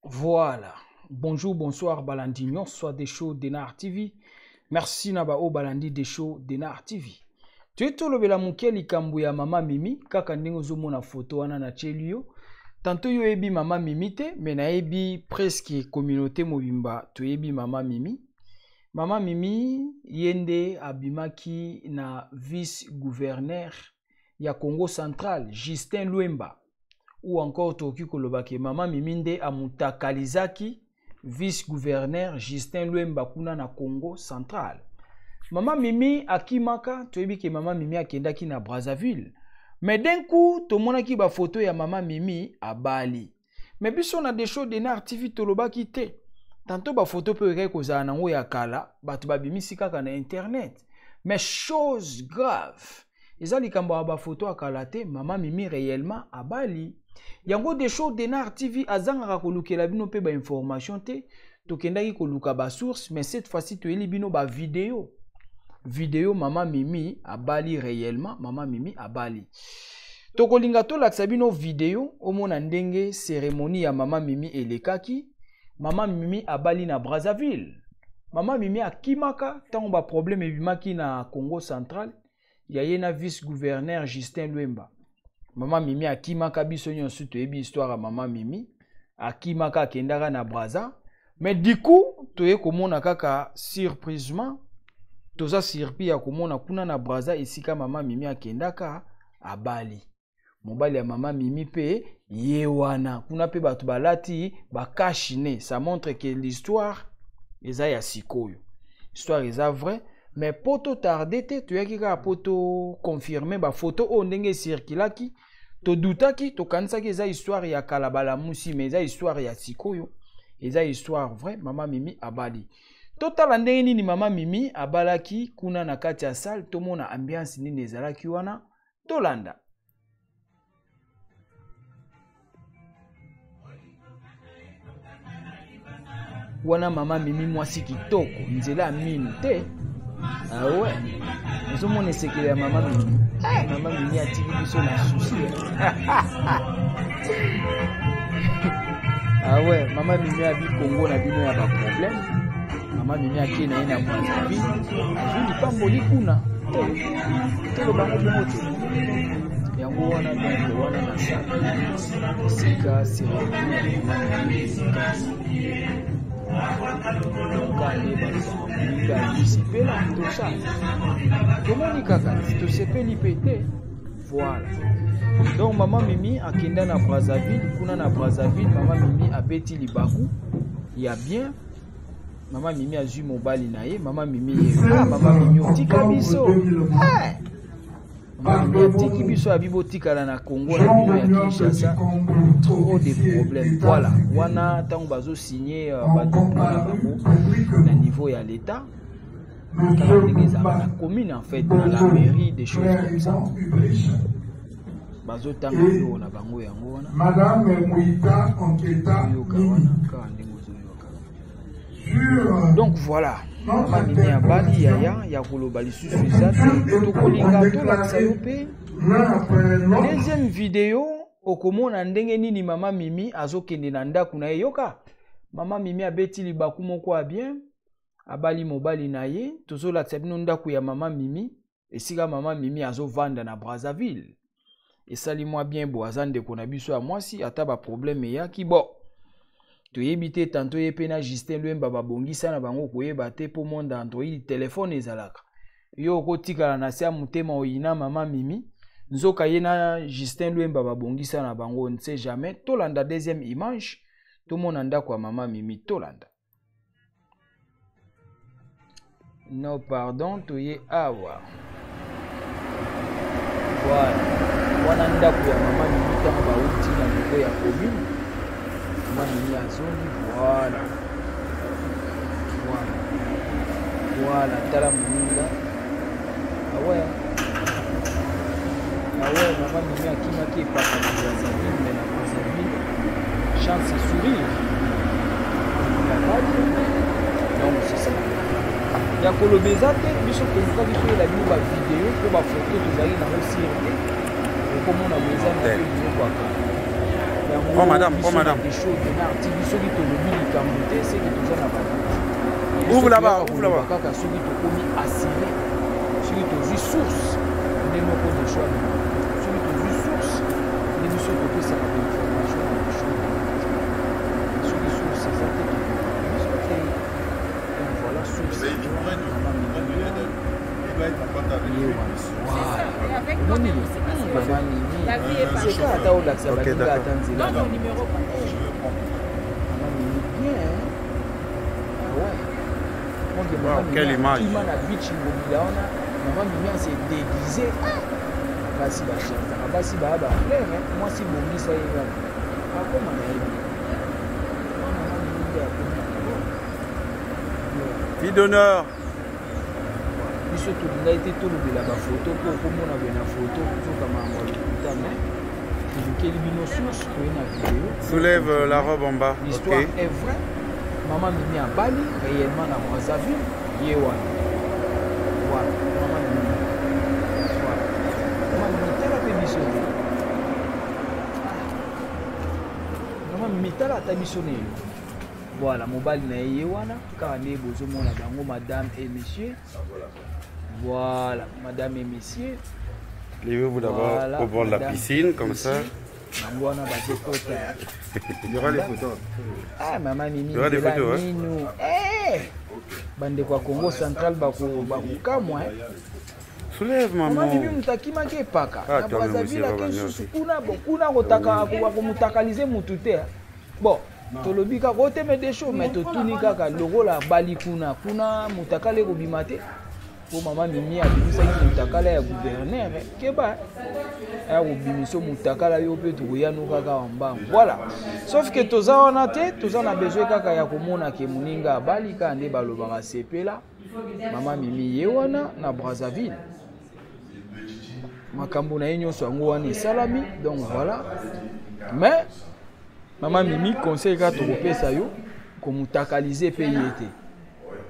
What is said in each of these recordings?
Voilà. Bonjour, bonsoir, Balandi nyonso des shows Denar TV. Merci na ba o Balandi des shows Denar TV. Toye tolobela moke likambo ya mama Mimi kaka ndenge ozomona photo wana na tieli yo. Tantôt yo oyebi mama Mimi te, mais nayebi presque communauté mobimba toyebi mama Mimi. Mama Mimi ye nde abimaki na vice gouverneur ya Congo Central Justin Luemba ou encore tokoki koloba ke mama Mimi nde amutakalizaki vice gouverneur Justin Luemba kuna na Congo Central. Mama Mimi akimaka, toyebi ke mama Mimi akendaki na Brazzaville. Mais d'un coup tomonaki ba photo ya mama Mimi abali. Mais biso na Desho Denar TV tolobaki te. Tantôt ba photo pe ekaki kozala nango ya kala, bato babimisi kaka na internet. Mais chose grave, eza likambo ya ba photo ya kala te, mama Mimi réellement abali. Yango Desho Denar TV azangaka kolukela bino pe ba information te, tokendaki koluka ba source, mais cette fois-ci toyeli bino ba video. Video mama Mimi abali réellement, mama Mimi abali. Tokolinga tolakisa bino video omona ndenge cérémonie ya mama Mimi elekaki. Mama Mimi abali na Brazzaville. Mama Mimi akimaka ntango ba problème ebimaki na Congo Central ya ye na vice-gouverneur Justin Luemba. Mama Mimi akimaka, biso nyonso toyebi histoire ya mama Mimi. Akimaka, akendaka na Brazza. Mais du coup, toye komona kaka surprisement, toza surpris ya komona kuna na Brazza esika mama Mimi akendaka abali. Mobali ya mama Mimi pe ye wana kuna pe bato balati ba cache-nez. Ça montre que l'histoire eza ya sikoyo. Histoire eza vrai, mais po to tarder te, toyaki kaka po to confirmer ba photo oyo ndenge circulaki. Todutaki, tokanisaki eza histoire ya kala balamusi, mais eza histoire ya sikoyo, eza histoire vraie. Mama Mimi abali. Totala ndenge nini mama Mimi abalaki kuna na kati ya salle, tomona ambiance nini ezalaki wana, tolanda. Wana mama Mimi mwasi kitoko, nzela ya minu te. Ah ouais. Ozomona esekele ya mama Mimi. Ah, mama Mimi atiki biso na souci. Ah ouais, mama Mimi abi Congo na bino ya ba problème. Mama Mimi ake na ye na Brazzaville, azwi lipamboli kuna. Te, toloba ngo bongo te. Yango wana donc wana na salle esika cérémonie ya mama Mimi elekaki. Kande balobaka moninga tosepela tosala tomoni kaka tosepeli mpe te. Voilà. Donc mama Mimi akenda na Brazzaville, kuna na Brazzaville mama Mimi abeti libaku ya bien. Mama Mimi azwi mobali na ye, mama Mimi ye. Ah, mama Mimi otika biso. Eh! Mama Mimi atiki biso, abi botikala na Congo na bino ya Kinshasa. Trop de problèmes. Voilà. Wana tango bazo signer ba documents na bango na niveau ya l'État. Kaka ndenge ezalaka na commune en fait, na la mairie, des choses comme ça. Bazotanga biloko na bango yango wana. Madame Mouita Onketa Yoka wana kaka ndenge ozoyoka. Donc voilà, mama Mimi abali yaya ya koloba lisusu eza te, tokolinga tolakisa yo mpe deuxième vidéo okomona ndenge nini mama Mimi azokende na ndako na ye. Yoka, mama Mimi abeti libaku moko ya bien, abali mobali na ye. Tozolakisa bino ndako ya mama Mimi, esika mama Mimi azovanda na Brazzaville. Esali mwa bien bo, aza ndeko na biso ya mwasi, ata ba problème eyaki bo toyebi te. Tantôt ye pe na Justin Luemba babongisa na bango koyeba te, po monde Android téléphone ezalaka. Yo okotikala na se ya motema oyina mama Mimi, nzoka ye na Justin Luemba babongisa na bango, on ne sait jamais. Tolanda deuxième image, tomona ndako ya mama Mimi, tolanda. Non, pardon, toye awa. Voilà. Wana ndako ya mama Mimi ntango bauti na niveau ya commune. Mama Mimi azongi, voilà. Voilà. Voilà, tala moninga. Ah ouais. Ah ouais, mama Mimi akimaki epaka na Brazzaville, mais na Brazzaville, chance et sourire. Donc c'est ça. Ya koloba eza te, biso tolukaki toyela bino bavideo mpo bafoto tozali nango sire te, okomona boye eza na mpe biloko ya kala. Oh, madame, oh, madame. Yango soki tolobi likambo te, seke toza na bato. Ouvre là-bas, ouvre là-bas. Kaka soki tokomi assuré, soki tozwi source nde moko de choix, soki tozwi source nde biso topesaka bainformation na biso. Soki source eza te, biso te. Donc voilà, source. Omoni mama Mimi, seka ata olakisa baninga ata nzela. Mama Mimi bien. Ah ouais. Donc mama Quelle image. Mimi na beach ngobila wana, mama Mimi ase déguisé. Basi bachanzaka, basi baya bafleur, mwasi bongisa ye kaka akoma na ye. Mama Mimi nde akomi. Fille d'honneur. Biso tolingai te tolobela bafoto mpo okomona boye na foto ozoka makambo ya lokuta, mais tolukeli bino source, toye na video. Soulève la robe en bas. L'histoire Ok. est vraie. Mama Mimi abali réellement na Brazzaville, ye wana. Voilà, mama Mimi. Voilà. Mama Mimi tala mpe biso te. Mama Mimi tala ata biso na elo. Voilà, mobali na ye ye wana, kaka nde bozomona bango, madame et monsieur. Voilà, madame et messieurs. Levez-vous d'abord Voilà, au bord de la madame piscine, comme ça. Bango wana bazokota. Il y aura les photos. Ah, mama Mimi, Il y aura des nzela photos, hein. minu. Eh! Bandeko ya Congo Central bakokamwa, eh. Soulève, Mama Mimi maman. moto akimaki epaka Ah, na toi-même aussi, Brazzaville, va ake venir susu aussi. kuna. Bon, kuna akomotakalize mutu te. Bon, tolobi kaka oteme de chaud, mais totuni kaka lokola abali kuna, kuna motakala ekobima te, po mama Mimi abimisaki motakala ya gouverneur. Keba aya kobimisa motakala yo mpe tokoyano kaka wa mbangu. Voilà, sauf que toza wana te, toza na besoin kaka ya komona ke moninga abali, kaka nde balobaka sepela. Mama Mimi ye wana na Brazzaville, makambo na ye nyonso yango wana esalami. Donc voilà, mais mama Mimi, conseil kaka tokopesa yo, komotakalize mpe ye te.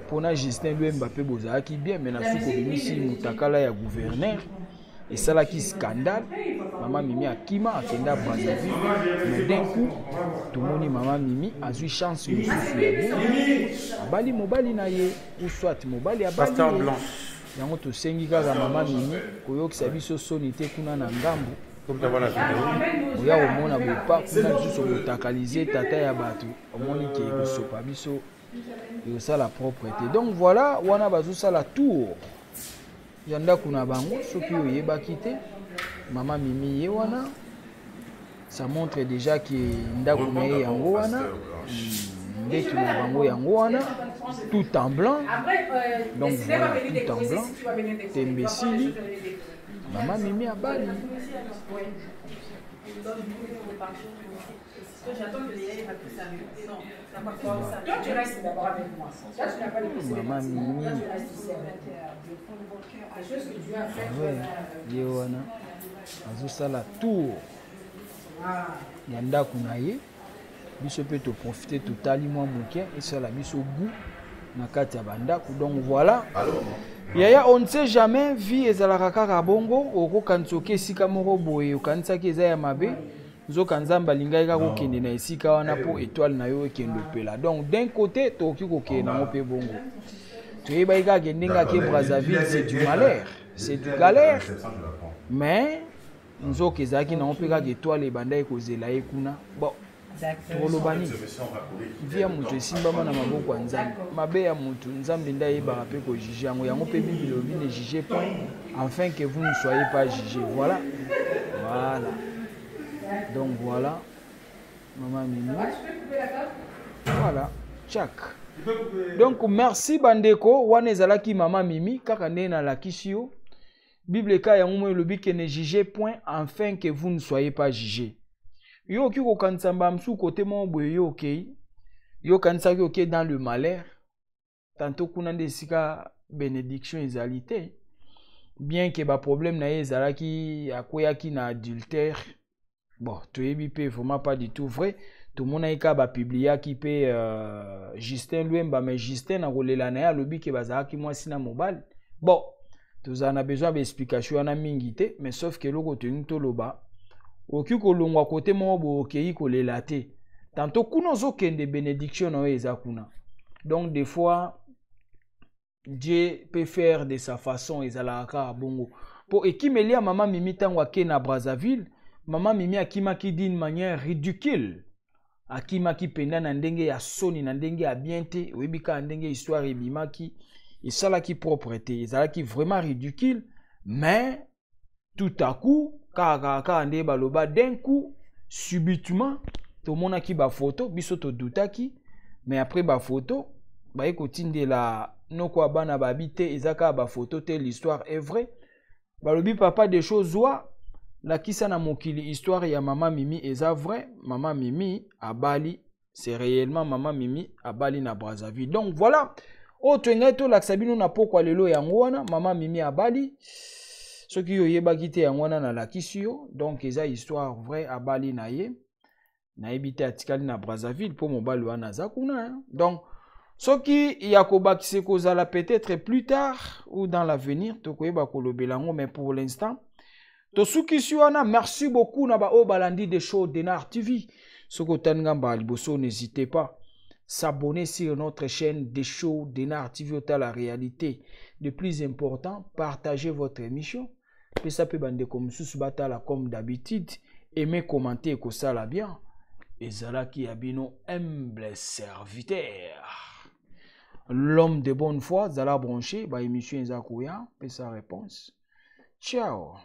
Mpona Justin Lwemba mpe bozalaki bien, mais na suki obimisi motakala ya gouverneur, esalaki scandale. Mama Mimi akima, akenda Brazzaville, mais d'un coup tomoni mama Mimi azwi chance mosusu ya bien, abali mobali na ye, ou soit mobali abali Pasteur ye. Blanche. Yango tosengi kaka mama Mimi koyokisa biso soni te kuna na ngambo. Comme tu vois la vidéo. Oya komona bopa kuna lisusu kotakalize tata ya bato, omoni ke ekosopa biso, ekosala propre te. Donc voilà, wana bazosala tour ya ndako na bango. Soki oyebaki te, mama Mimi ye wana, ça montre déjà ke ndako na ye yango wana, ndeki na bango yango wana, tout en blanc. Donc voilà, tout en blanc, tembe esili, mama Mimi abali. Toi, tu restes d'abord avec moi. Toi, tu n'as pas de Mama Mimi. Toi, tu restes ici avec moi. La chose que Dieu a faite, Ouais, ye wana azosala tour ya ndako na ye. Biso mpe toprofite, totali mwa moke, esala biso goût na kati ya bandako. Donc voilà, yaya, on ne sait jamais, vie ezalaka kaka bongo. Okokanisa oke esika moko boye, okanisaki eza ya mabe, nzoka Nzambe alingaki kaka kokende na esika wana mpo étoile na yo ekende opela. Donc d'un côté tokoki kokende nango mpe bongo. Toyebaki kaka ndenge ake Brazzaville, c'est du malheur, c'est du galère, mais nzoka ezalaki nango mpe kaka étoile ebandaki kozela ye kuna. Bon, tokoloba nini? Vie ya moto esimbama na maboko ya Nzambe. Mabe ya moto, Nzambe nde ayebaka mpe kojuge yango. Yango mpe Bible elobi: "Ne jugez point afin que vous ne soyez pas jugé." Voilà, voilà. Donc voilà, mama Mimi, voilà, tchak. Donc merci bandeko, wana ezalaki mama Mimi. Kaka ndenge nalakisi yo, Bible eka yango mo elobi ke: "Ne jugez point afin que vous ne soyez pas jugé." Yo okoki kokanisa mbala mosusu kote moko boye, yo okei, yo okanisaki oke dans le malheur, tantôt kuna nde esika bénédiction ezali te. Bien que baproblème na ye ezalaki, akweyaki na adultère, bon, toyebi mpe vraiment pas du tout vrai. Tomonaki kaka bapubliaki mpe Justin Lwemba, mais Justin na kolela na ye alobi ke bazalaki mwasi na mobali. Bon, tozala na besoin ya baexplication wana mingi te, mais sauf ke eloko tolingi toloba, okoki kolongwa kote moko boye, okei kolela te, tantôt kuna ozokende, bénédiction na yo eza kuna. Donc des fois Dieu peut faire de sa façon, ezalaka kaka bongo. Mpo ekimeli ya mama Mimi, ntango ake na Brazzaville, mama Mimi akimaki d'une manière ridicule, akimaki mpenza na ndenge ya soni, na ndenge ya bien te. Oyebi kaka ndenge histoire ebimaki, esalaki propre te, ezalaki vraiment ridicule. Mais tout à coup, kaka kaka kaka nde baloba, d'un coup, subitement, tomonaki bafoto. Biso todutaki, mais après bafoto baye kotindela noko ya bana, babi te, eza kaka bafoto te, l'histoire est vraie. Balobi papa des choses, zwa lakisa na mokili histoire ya mama Mimi eza vrai. Mama Mimi abali, c'est réellement mama Mimi abali na Brazzaville. Donc voilà oyo toyengai tolakisa bino na pokwa lelo, yango wana mama Mimi abali. Soki yo oyebaki te, yango wana nalakisi yo. Donc eza histoire vraie, abali na ye, nayebi te atikali na Brazzaville mpo mobali wana aza kuna, hein? Donc soki ya kobakisa ekozala peut-être plus tard ou dans l'avenir, tokoyeba kolobela yango, mais pour l'instant tosukisi wana. Merci beaucoup na baoyo balandi de show Denar TV. Soki otali ngamba ya liboso, n'hésitez pas s'abonner sur notre chaîne des show Denar TV, otala réalité. Le plus important, partagez votre émission, pesa mpe bandeko mosusu batala. Comme d'habitude, aimer, commenter, ekosala bien. Ezalaki ya bino humble serviteur, l'homme de bonne foi. Zala branché, baémission eza koya, pesa réponse. Ciao.